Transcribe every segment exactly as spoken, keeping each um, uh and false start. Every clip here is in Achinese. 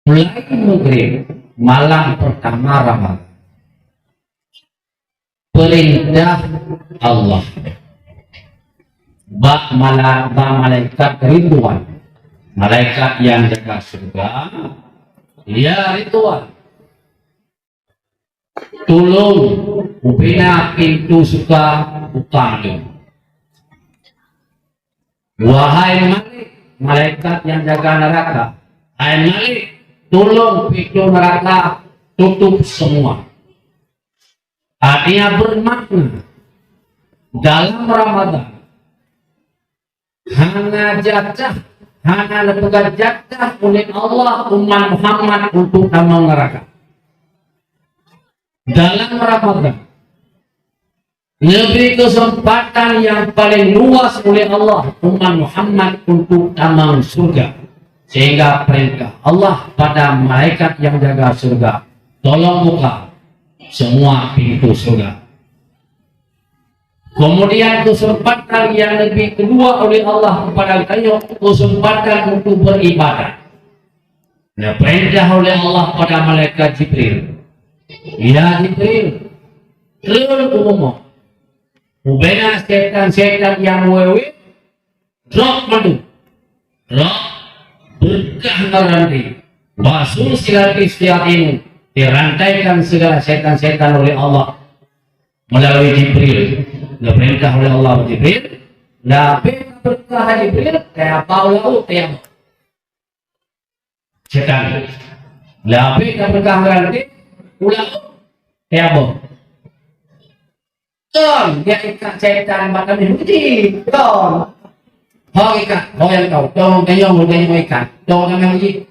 Mulai maghrib malam pertama Ramadan, perintah Allah bak mala-, bak malaikat Ridwan, malaikat nyang jaga syeuruga, "Ya Ridwan, tulông ubina pintoe syeuruga bukang lôn. Wahai Malik," malaikat nyang jaga neuraka, "hai Malik, tulông pintoe neuraka tutup semua." Artinya bermakna, dalam Ramadan hana jatah, hana neupeugah jatah uleh Allah umat Muhammad untuk tamong neuraka. Dalam Ramadan, neubri keuseumpatan nyang paleng luwah uleh Allah umat Muhammad untuk tamong syeuruga, sehingga peurintah Allah pada malaikat nyang jaga syeuruga, "Tolong buka semua pintoe syeuruga." Keumudian keuseumpatan nyang neubri keudua uleh Allah keupada geutanyoe, keuseumpatan untuk beuribadat. Neupeurintah uleh Allah pada malaikat Jibril, "Ya Jibril, treun u bumoe, ubena syaitan-syaitan nyang wewe, droe mandum, droe beureukat ngon ranté, basu silati syayatin, dirantaikan segala syaitan-syaitan uleh Allah melalui Jibril." Neupeurintah uleh Allah Jibril, "Lapeh ka beureukat Jibril, kaya bau laôt kaya." Syaitan. Lapeh ka beureukat ranté, ulah kaya bau. Kon, nyang ikat syaitan bak kami uji. Kon. Ho ikat, ho nyang kau. Dong gayong, ho gayong ikat. Dong kami uji.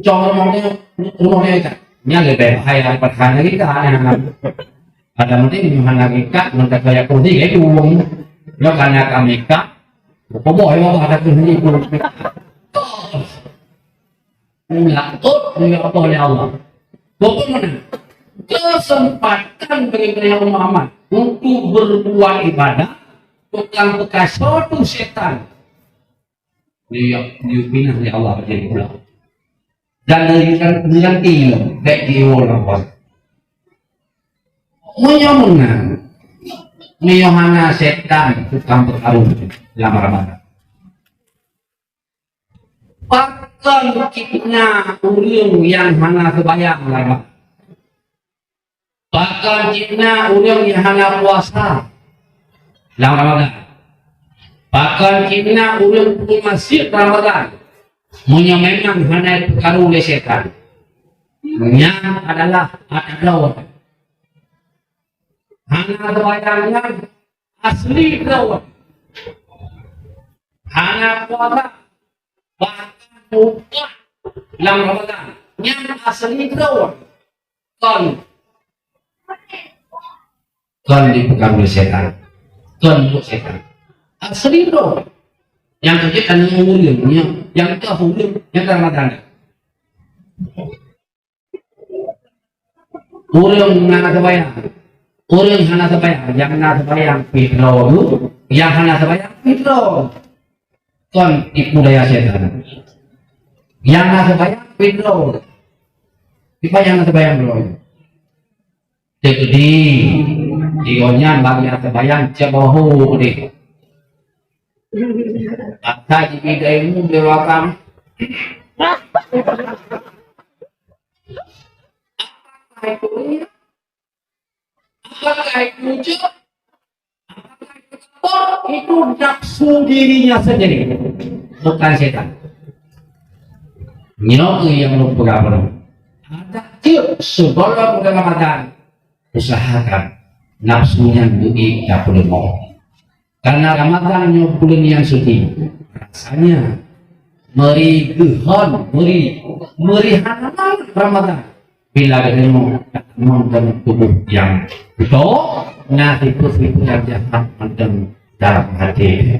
Cong rumoh dia, rumoh dia ikat. Nyan leubeh bahaya daripada hana ikat. Ada mungkin hana ikat, meunan kaya kursi, kaya tuwong. Nyoe kana kami ikat. Boh, boh, boh, ada kursi. Ulah ôt, ya Allah, ya Allah. Pokoknya, keuseumpatan bagi umat Muhammad untuk beurbuat ibadat, tukang peukaso tu syaitan. Dia, dia pinah oleh Allah jadi pula. Dan dia, dia nanti, baik dia orang. Meunyoe meunan, meunyoe hana syaitan tukang peukaru lam Ramadan. Pakon cit na ureuëng nyang hana seumayang lam Ramadan? Pakon cit na ureuëng nyang hana puasa lam Ramadan? Pakon cit na ureuëng peumaksiet Ramadan? Meunyoe memang hana peukaru lé syaitan, nyan adalah ata droe. Hana seumayang nyan asli droe. Hana puasa, bahkan mubah lam Ramadan, nyan asli droe. Kon, kon dipeukaru lé syaitan. Kon buet syaitan. Asli droe. Nyang keuh kan ureuëng, nyang, nyang keuh ureuëng, nyang ka Ramadan. Ureuëng na seumayang. Ureuëng hana seumayang. Nyang na seumayang pih droe. Nyang hana seumayang pih droe. Kon tipu daya syaitan. Nyang na seumayang pih droe. Tipa nyang na seumayang droe. Teuk di, di gobnyan bagi na seumayang ceboh deh. Ata jibidai mu di wakam. Apakah itu riya? Apakah itu ujub? Apakah itu takabur? Itu nafsu dirinya sendiri, bukan setan. Nyoe nyang lôn peugah. Ada cek sebelum Ramadan, usahakan nafsu nyan beuék tapeuleumah. Karena Ramadan nyoe buleuen nyang suci, rasanya meuri geuhon, meuri, meuri hana Ramadan. Bila geudeungoe mantong tuboh nyang beutôi, na sifeuet-sifeuet nyang jahat mantong dalam até.